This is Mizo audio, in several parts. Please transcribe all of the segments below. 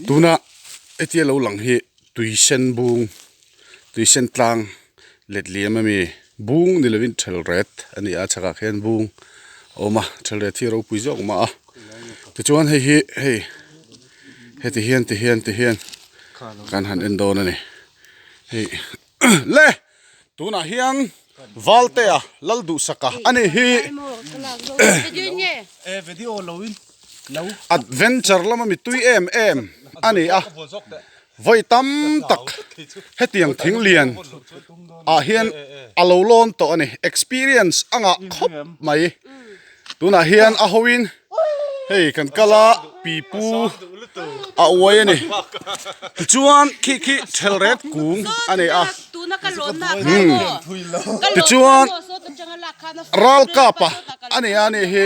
Tuna hetia lo lang hi tui sen bung tui sen tlang let liam ami bung ni lovin thel ret a ni a chhakah khian bung a awm a thel ret hi a ropui zawk mah a tichuan hei hi hei heti hian ti hian ti hian kan han en dawn a ni hei le tunah hian Valtea Lalduhsaka a ni hi adventure lama mi tui em em a ni a vawi tam tak hetiang thing lian ah hian a lo lawn tawh a ni experience a ngah khawp mai tunah hian a ho in hei kan kal a pipu a uai a ni tichuan khi khi thelret kung a ni a tichuan ralkapa a ni a ni hi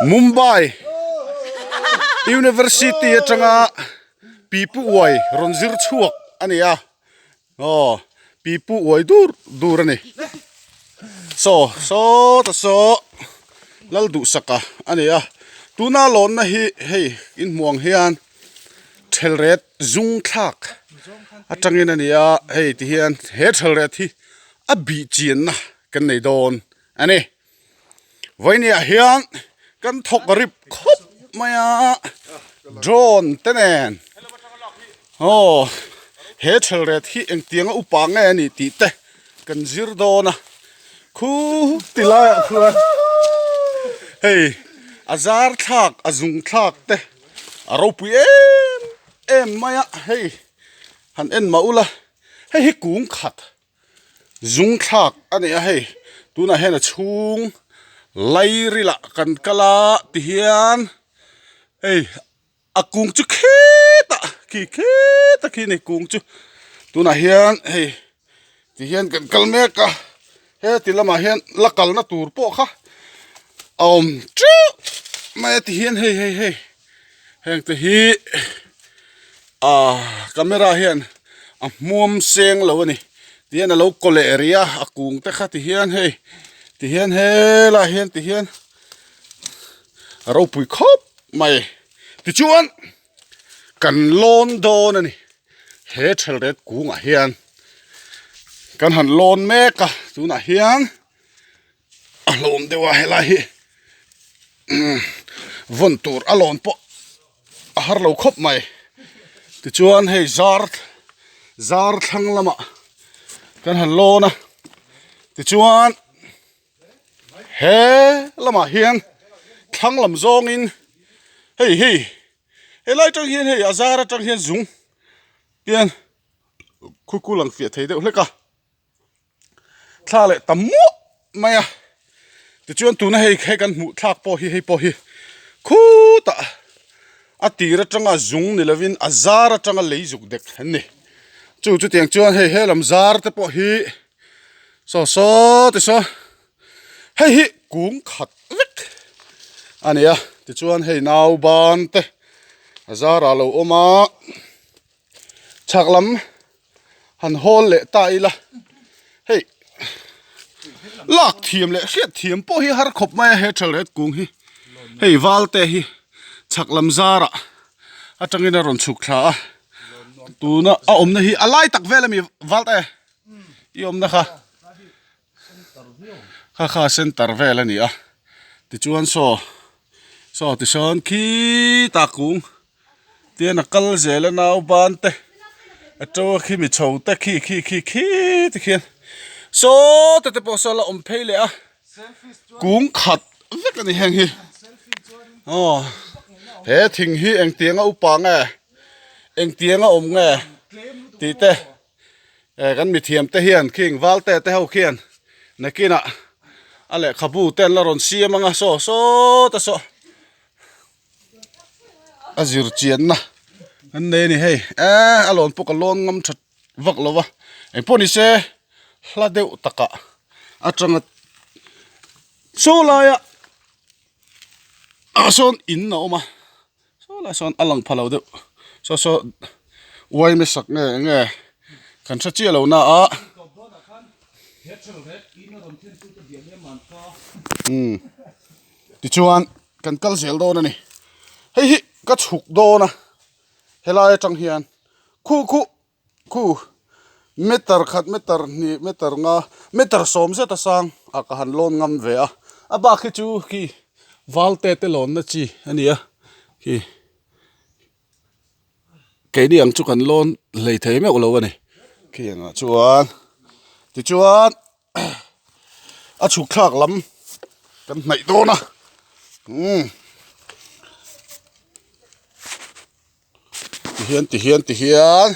Mumbai University atanga pipu uai rawn zir chhuak a ni a. Aw pipu uai dur dur a ni saw saw ta saw lal duhsaka a ni a tuna lawnna hi hei in hmuh ang hian thelret zung thlak atangin a ni a hei ti hian he thelret hi a bih chianna kan nei dawn a ni. Vawinia hian kan thawk rip khawp mai a drone te nen aw he thelret hi engtianga upa nge a nih tih te kan zir dawn a khu ti laiah khuan hei a zar thlak a zung thlak te a ropui em em mai a hei han en mah ula hei hi kung khat. Zung thlak a ni a hei tunah hian a chhung lairil ah kan kal a tihian hei a kung chu khetah khi khetah khi a ni kung chu tunah hian hei tihian kan kal mek a heti lamah hian la kalna tur pawh kha a awm teuh mai a tihian hei hei hei heng te hi ah camera hian a hmuam seng lo a ni tihian alo kaw leh rih a a kung te kha ti hian hei ti hian helaiah hian ti hian a ropui khawp mai tichuan kan lawn dawn a ni he thelret kungah hian kan han lawn mek a tunah hian. A hlawm deuh a helai hi vawn tur a lawn pawh a har lo khawp mai tichuan hei zar zar thlang lamah kan han lawn a tichuan he lamah hian thlang lam zawngin hei hei helai atang hian hei a zar atang hian zung hian khukul ang fiah thei deuh hlek a. Thla leh ta muah mai a tichuan tuna hei hei kan hmuh thlak pawh hi hei pawh hi khutah a tir atanga zung ni lovin a zar atanga lei zuk dek an ni chu chutiang chuan hei helam zar te pawh hi saw saw ti saw hei hi kung khat vek a ni a tichuan hei nauban te a zarah a lo awm a chhak lam. Han hawl leh ta ila hei lak thiam leh hriat thiam pawh hi har khawp mai a he thelret kung hi hei val te hi chhak lam zarah atangin a rawn chhuk thla a tuna a awmna hi a lai tak vel ami val te i awmna kha kha kha center vel a ni a tichuan saw saw tisawn khitah kung. Tihian a kal zel a nau ban te a to a khi mi chho te khi khi khi khi ti khian saw te te pawh saw la awm phei leh a kung khat vek a ni heng hi aw he thing hi engtianga upa nge engtianga awm nge tih te eh kan mithiam te hian khing valte te ho khian nakinah a lehkhabu te an la rawn siam anga saw saw te saw. A zir chianna an nei a ni hei eee a lawn pawh ka lawn ngam that vak lo va engpawh ni se hla deuh takah atanga saw laia ah sawn in a awm a saw lai sawn a lang pha lo deuh saw saw uaime sak nge enge kan hre chiah lo na a umm tichuan. Kan kal zel dawn a ni. Hei hi ka chhuk dawn a helai atang hian khu khu khu meter khat meter hnih meter nga meter sawm zet a sang ah ka han lawn ngam ve a a bak hi chu khi valte te lawnna chi a ni a khi keini ang chu kan lawn hlei thei meuh lo a ni khi engah chuan tichuan. a chhuk thlak lam kan hnaih dawn a umm ti hian ti hian ti hian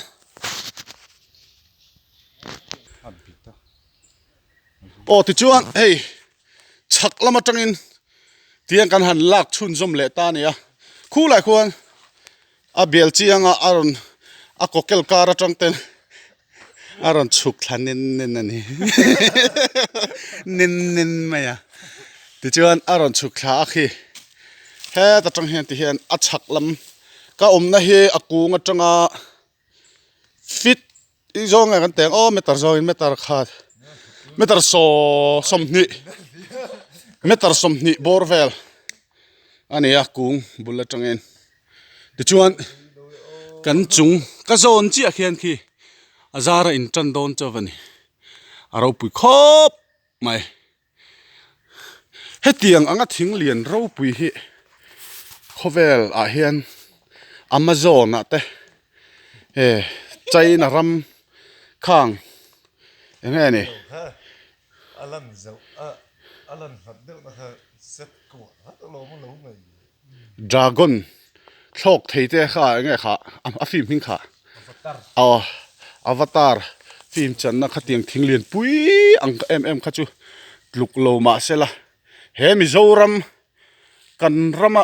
aw tichuan hei chhak lam atangin tiang kan han lak chhunzawm leh ta a ni a khulai khuan a bel chiang a a rawn a kawkel kar atang ten a rawn chhuk thla nen nen a ni nen nen mai a tichuan a rawn chhuk thla a khi heta tang hian ti hian a chhak lam ka awmna hi a kung atanga fit i zawng nge kan teng aw meter zawngin meter khat meter saw 20 meter 20 bawr vel a ni a kung bul atangin tichuan kan chung ka zawn chiah khian khi a zar a in tan dawn chauh a ni a ropui khawp mai hetiang anga thing lian ropui hi khawvel ah hian amazon ah te eh china ram khang eng nge ni. Dragon thlawk thei te kha eng nge kha a film hming kha aw avatar film channa khatiang thing lian pui ang em em kha chu tluk lo mah se la he Mizoram kan rama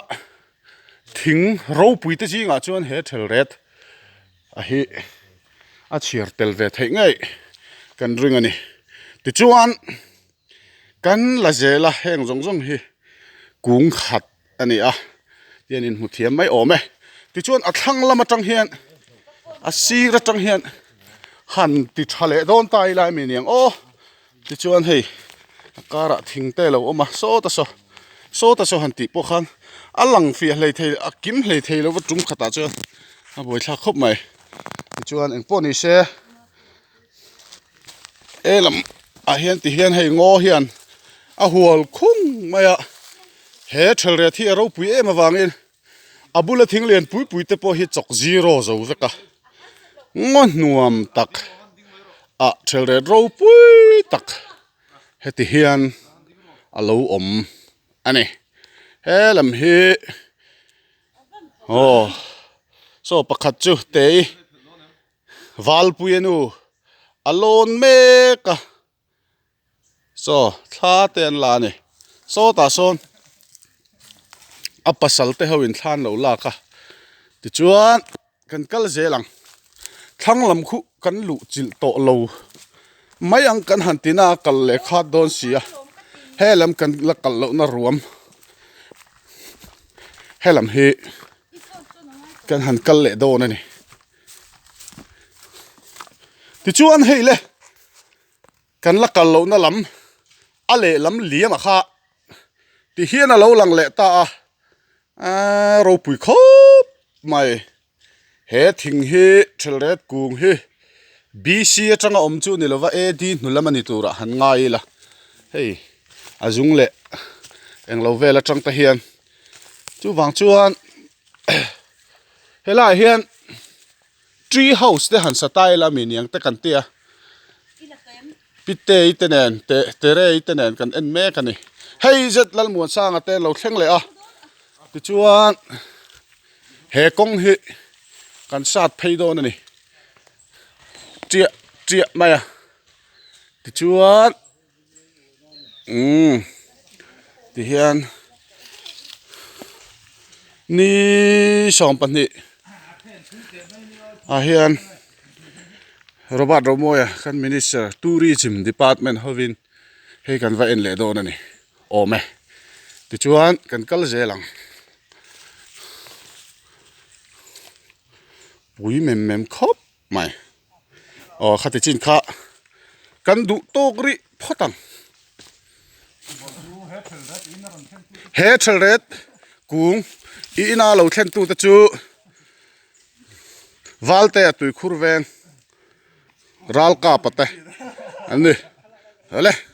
thing ropui te zingah chuan he thelret a hi a chhiar tel ve theih ngei kan ring a ni tichuan. Kan la zel a heng zawng zawng hi kung khat a ni a tian in hmu thiam mai awm e tichuan a thlang lam atang hian a sir atang hian han ti tha leh dawn ta ila emi niang aw tichuan hei a karah thing te alo awm a sawta saw sawta saw han tih pawh khan a lang fiah hlei thei a kim hlei thei lova tum khatah chuan a buaithlak khawp mai tichuan engpawh ni se. He lam ah hian ti hian hei ngaw hian a hual khung mai a he thelret hi a ropui em avangin a bula thing lian pui pui te pawh hi chawk zero zo vek a ngaw hnuam tak ah thelret ropui tak heti hian a lo awm a ni he lam hi aw saw pakhat chu tei. Valpuia nu a lawn mek a saw thla te an la a ni sawtah sawn a pasal te ho in thla an lo lak a tichuan kan kal zel ang thlang lam khu kan luh chilh tawh lo mai ang kan han ti na a kal leh khat dawn si a helam kan la kal loh na ruam helam hi kan han kal leh dawn a ni. Tichuan hei le kan la kal lohna lam a lehlam liam a kha ti hian a lo lang leh ta a aaa ropui khawp mai he thing hi thelret kung hi B_C atanga awm chu ni lova A_D hnu lam a ni turah han ngai ila hei a zung leh englo vel atang te hian chuvang chuan. Helaiah hian tree house te han sa ta ila mi niang te kan tia pitei te nen te terei te nen kan en mek a ni hei zet Lalmuansanga te an lo thleng leh a tichuan he kawng hi kan sat phei dawn a ni chiah chiah mai a tichuan. Umm tihian ni 12 ah hian Robert Romawia kan minister tourism department hovin hei kan va en leh dawn a ni awm e tichuan kan kal zel ang pui mem mem khawp mai aw khati chin kha kan duh tawk rih phawt ang he thelret kung. I ina lo thlen tute chu Valte a tuikhur veng Ralkapa te an ni. Awle.